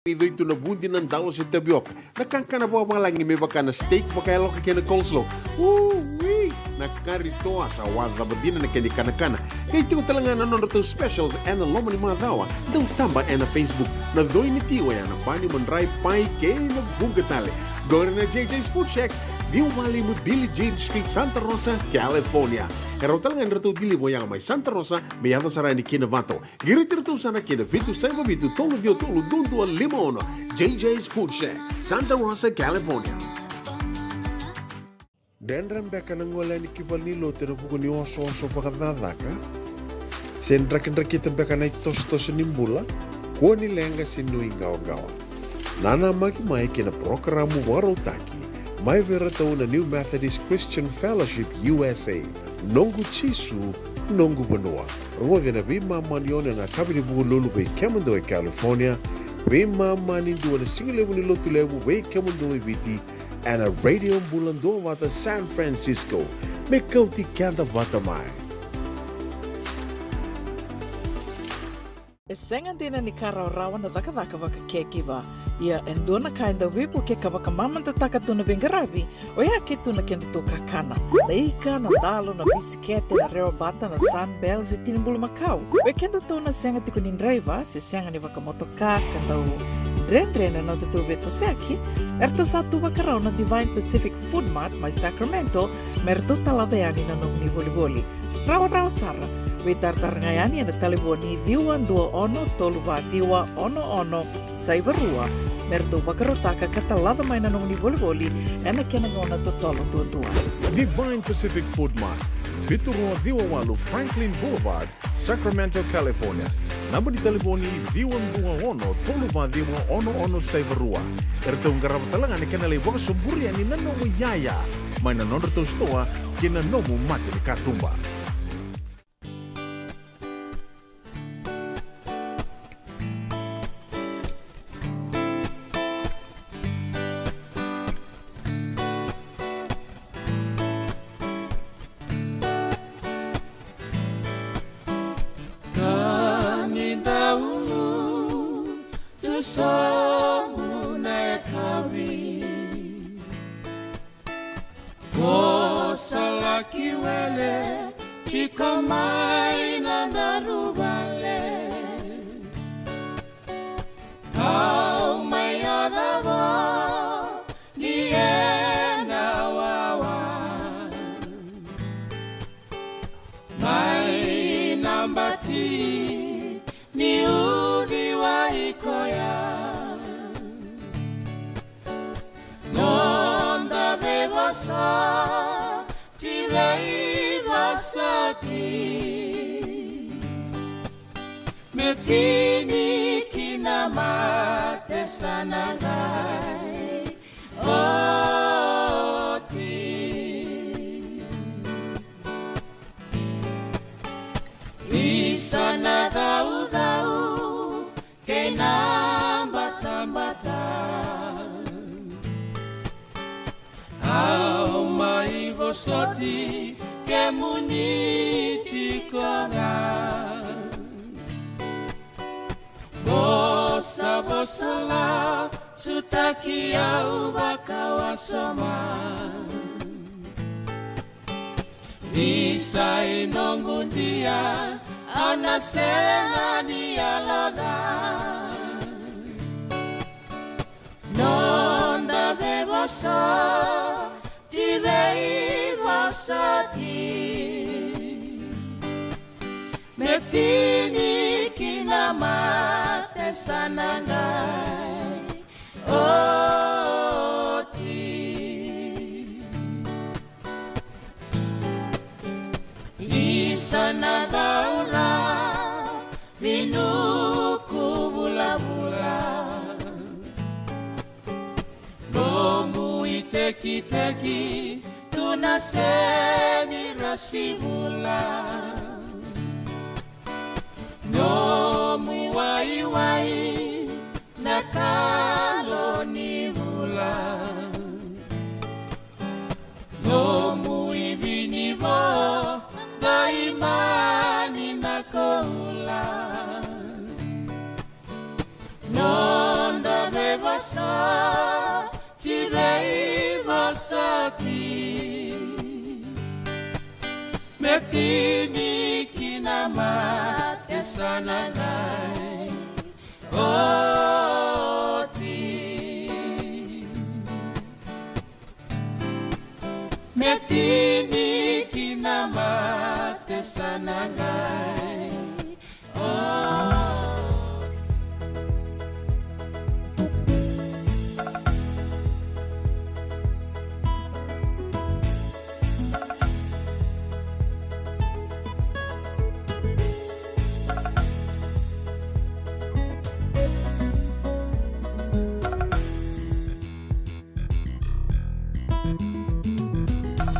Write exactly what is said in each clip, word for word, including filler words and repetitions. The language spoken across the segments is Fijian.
Raici tu na vudi, na dalo se tavioka. Na kakana vakavalagi me vaka na steak vakayaloka kei na coleslaw. Ui! Na kari toa sa waca cava dina na kena ikanakana. Kei tiko tale ga na nodratou specials ena loma ni macawa. Dau taba ena Facebook. Na coi ni tiwa ya na bani, madrai, pai kei na vuqa tale. Qori na J J's Food Shack, ciwa walu lima Billie Jean Street, Santa Rosa, California. E rawa tale ga ni ratou deliver ya mai Santa Rosa me yaco sara yani ki Novato. Qiriti iratou sara ki na vitu saiva vitu tolu ciwa tolu dua dua lima ono. J J's Food Shack, Santa Rosa, California. Dredre beka na gole yani ki valenilotu ena vuku ni osooso vakacakacaka? Se drakidrakita beka na itosotoso ni bula? Kua ni leqa se nuiqawaqawa. Nanamaki mai ki na parokaramu vakarautaki mai vei iratou na New Methodist Christian Fellowship U S A. Noqu Jisu, noqu vanua. Rogoci ena veimama ni ono ena yakavi ni Vukelulu vei kemudou e California, veimama ni dua na sigalevu ni Lotulevu vei kemudou e Viti, ena Radio Bula Duavata San Francisco. Me kauti keda vata mai. E sega dina ni ka rawarawa na cakacaka vaka caregiver. Ia e dua na ka e dau veivuke ka vakamamadataka tu na veiqaravi, oya ke tu na kedatou kakana. Na ika, na dalo, na bisikete, na rewabata, na Sunbell se tini bulumakau. Vei kedatou na sega tiko ni draiva se sega ni vakamotoka ka dau dredre na nodatou veitosoyaki, eratou sa tu vakarau na Divine Pacific Food Mart mai Sacramento me ratou talaca yani na nomuni volivoli. Rawarawa sara, veitaratara ga yani ena talevoni ciwa dua ono tolu va ciwa ono ono saiva rua me ratou vakarautaka ka talaca mai na nomuni volivoli ena kena gauna totolo duadua. Divine Pacific Food Mart, vitu rua ciwa walu Franklin Boulevard, Sacramento, California. Naba ni talevoni ciwa dua ono tolu va ciwa ono ono saiva rua. Eratou qarava tale ga na kena lai vakasoburi yani na nomu iyaya mai na nodratou sitoa ki na nomu mata ni katuba. Ka ni dau tu sobu na yakavi, ko sa laki wele tiko mai na daru vale. Au mai yacova ni ena wawa mai na bati ni uciwai koya. Noda veivosoti, veivosoti me tini kina mate sa na qai oti. Isa na caucau kei na batabata. Au mai vosoti kemuni tiko ga. Vosa, vosa la sutaki au vakawasoma. Isa i noqu dia, au na sega ni yaloca. Noda veivosoti, veivosoti me tini kina mate sa na qai oti. Isa na daura vinuku vulavula. Nomu itekiteki tu na seni rasivula. Nomu waiwai na kalo ni vula. Nomu ivinivo qai mani na koula. Noda Tini kina mate sa na qai oti. Me tini kina mate sa na qai oti.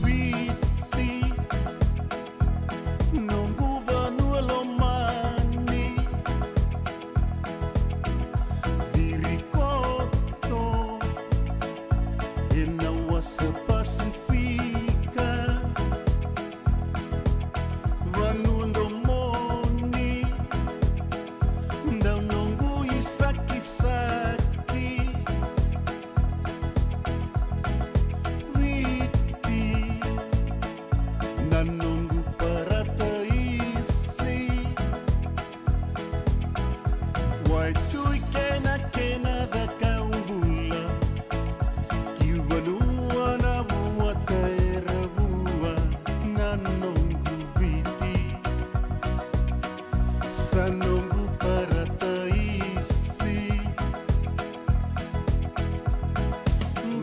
Viti, noqu vanua lomani, ciri koto ena wasa Pasifika. Vanua domoni, dau noqu isakisaki. Viti, na noqu parataisi. Waitui kena kena cakau bula, ki vanua na vuata era vua, na noqu Viti, sa noqu parataisi.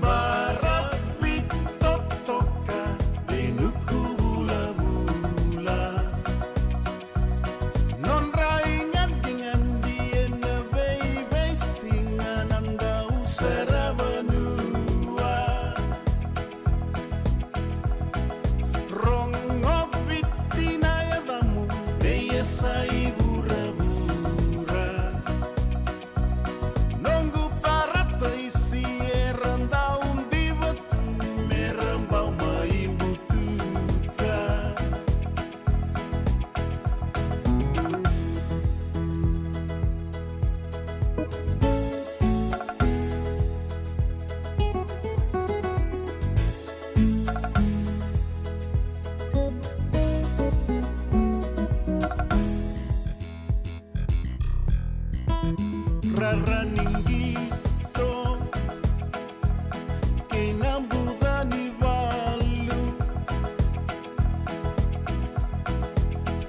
Bara vitotoka vei nuku vulavula. Nodra igadigadi ena veiveisiga na dau saravanua. Rogo Viti na yacamu, vei yasa i vuravura. Noqu parataisi era dau diva tu, me ra bau mai butuka. Rara ni qito kei na buca ni valu.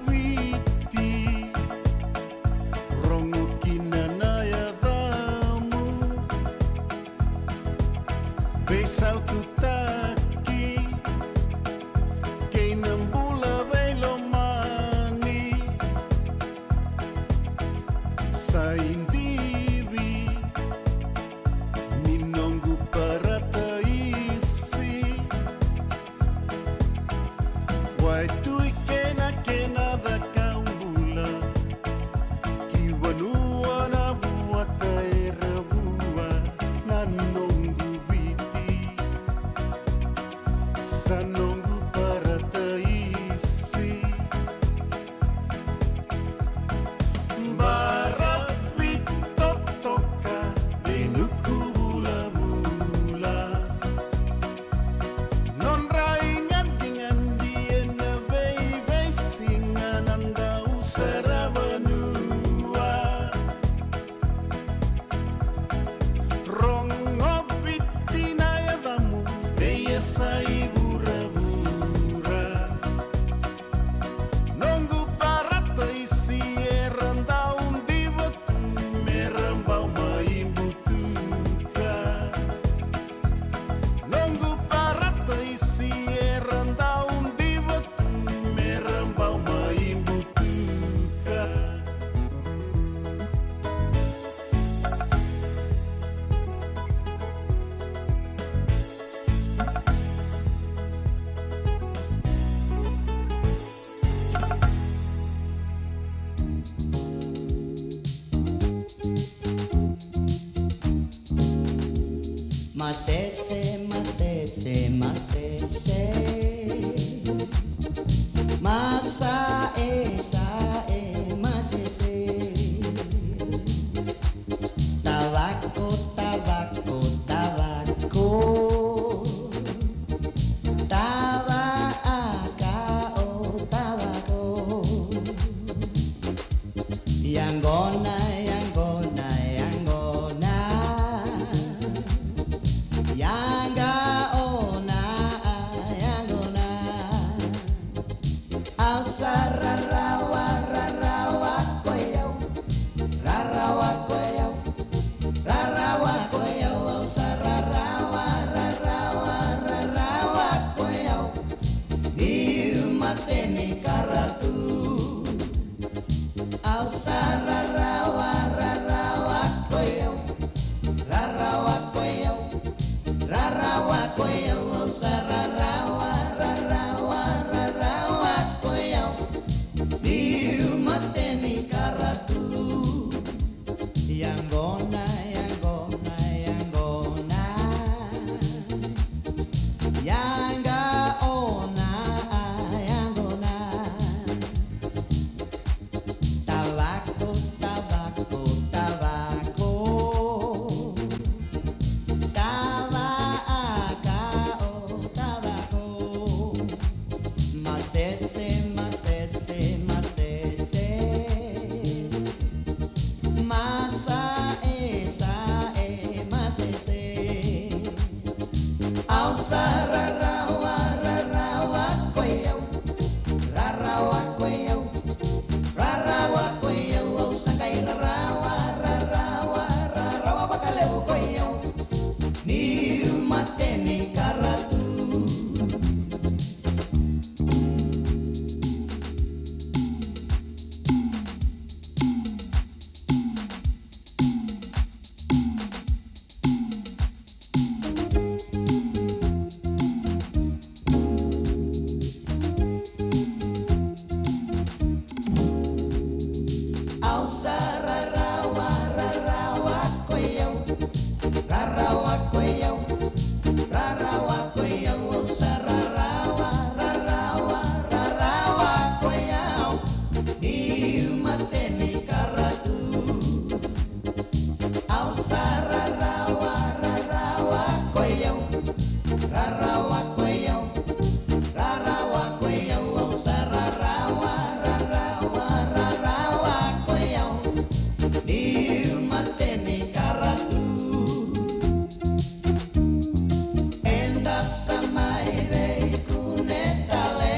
Viti, rogo kina na yacamu. Veisaututaki kei na bula veilomani. Sa idivi ni noqu parataisi. Waitui kena kena cakau bula, ki vanua na vuata era vua, na noqu Viti, sa noqu parataisi. Bara vitotoka vei nuku vulavula. Nodra igadigadi ena veiveisiga na dau saravanua. Rogo Viti na yacamu, vei yasa i vuravura. Noqu parataisi era dau diva tu, me ra bau mai butuka. Noqu parataisi era dau diva tu, me ra bau mai butuka. Masese, masese, masese. Masaesae, masese. Tavako, tavako, tavako. Tavaaka o Yaqona, yaqona, yaqona. Yaqaona, yaqona. Tavako, tavako, tavako. Tavaka o tavako. Masese, masese, masese. Masaesae, masese. Au sa rarawa, rarawa ko i au. Rarawa ko i au. Rarawa ko i au, au sa qai rarawa, rarawa, rarawa vakalevu ko i au. Niu mate ni karatu. Au sa rarawa, rarawa ko i au. Rarawa ko i au. Rarawa ko i au, au sa rarawa, rarawa, rarawa ko i au. Niu mate ni karatu. Au sa rarawa, rarawa ko i au. Rarawa ko i au. Rarawa ko i au, au sa rarawa, rarawa, rarawa ko i au. Niu mate ni karatu. Eda sa mai veikune tale.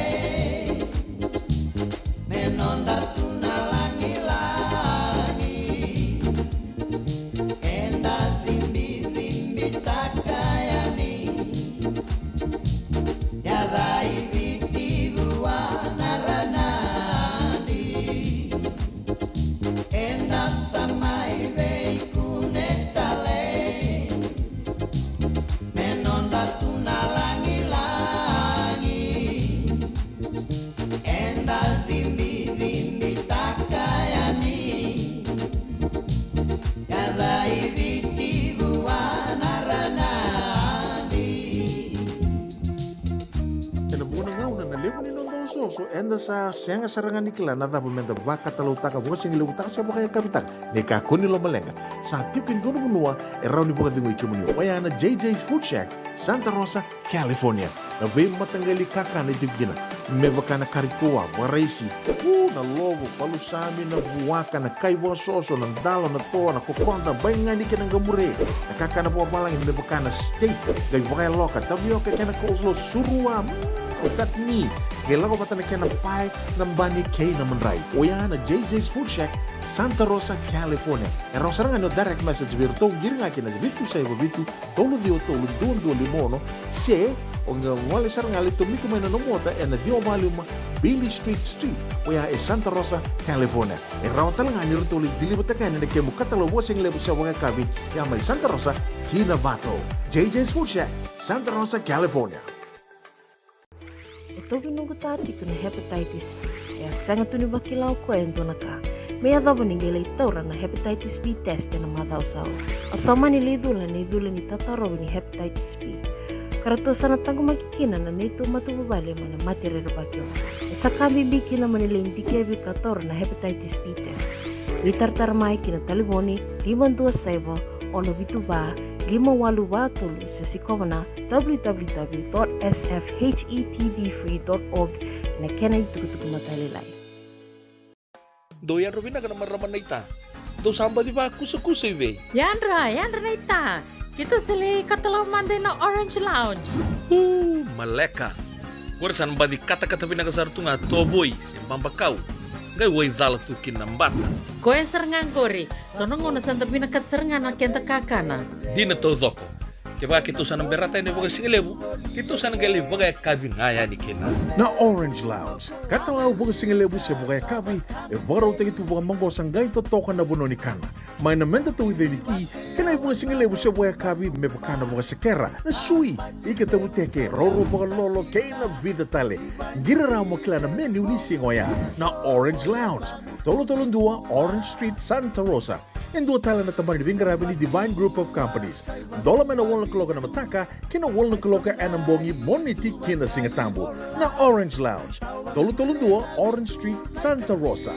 Me noda tu na lagilagi. Eda cibicibitaka yani. Yaca i Viti vua na ranadi. Eda sa mai veikune tale. Me noda tu na lagilagi. Eda cibicibitaka yani. Yaca i Viti vua na ranadi. Ena vuqa na gauna na levu ni noda osooso eda sa sega sara ga ni kila na cava meda vakatalautaka, vakasigalevutaka se vakayakavitaka. Ni kakua ni lomaleqa, sa tiko e dua na vanua e rawa ni vakacegui kemuni, oya na J J's Food Shack, Santa Rosa, California. Na veimataqali kakana e tiko kina, me vaka na kari toa, vakaraisi, u, na lovo, palusami, na vuaka, na kai vakasoso, na dalo, na toa, na kokoda, baigani kei na qamure, na kakana vakavalagi me vaka na steak, qai vakayaloka, tavioka kei na coleslaw, surua, mm, o chutney, qai lako vata na kena pae, na bani kei na madrai. Oya na J J's Food Shack, Santa Rosa, California. E rawa sara ga ni o direct message vei iratou, qiri ga kina vitu saiva vitu, tolu ciwa tolu, dua dua lima ono, se o qai gole sara ga, lai tomika mai na nomu ota ena ciwa va lima Beale Street Suite, oya e Santa Rosa, California. E rawa tale ga ni ratou lai deliver-taka yani na kemu katalau vakasigalevu se vakayakavi, ya mai Santa Rosa ki Novato. J J's Food Shack, Santa Rosa, California. E tauvi noqu ta tiko na hepatitis B. E a sega tu ni vakila o koya e dua na ka. Me yacova ni qai lai taura na hepatitis B test ena macawa sa oti. Au sa mani lai cula na icula ni tatarovi ni hepatitis B. Ka ratou sa na taqomaki kina na neitou matavuvale mai na mate rerevaki oqo. E sa ka bibi kina mo ni lai dikevi ka taura na hepatitis B test. Veitaratara mai ki na talevoni lima dua saiva, ono vitu va, lima walu va tolu, se sikova na w w w dot s f h e p b free dot org ena kena itukutuku matailalai. Dou yadra vinaka na marama naita. Dou sa baci vakusakusa i vei? Yadra, yadra naita. Keitou sa lai katalau mada ina Orange Lounge. Uu, maleka. Qori sa na baci katakata vinaka sara tu ga tovoi se babakau. Qai waicala tu kina na bata. Koya sara ga qori. So na gauna sa da vinakata sara ga na keda kakana. Dina taucoko. Kevaka keitou sa na berata yani vakasigalevu, keitou sa na qai lai vakayakavi ga yani kina. Na Orange Lounge, katalau vakasigalevu se vakayakavi, e vakarautaki tu vakamaqosa qai totoka na vanua ni kana. Mai na meda tauica ni ti, kei na ivakasigalevu se vakayakavi me vaka na vakasekera, na sui, ika tavuteke, roro vakalolo, kei na vica tale. Qiri rawa mo kila na menu ni siga oya. Na Orange Lounge, tolu tolu dua Orange Street, Santa Rosa. E dua tale na tabana ni veiqaravi ni Divine Group of Companies. Dola mai na walu na kaloko ena mataka ki na walu na kaloko ena bogi, Moniti ki na Sigatabu. Na Orange Lounge, tolu tolu dua Orange Street, Santa Rosa.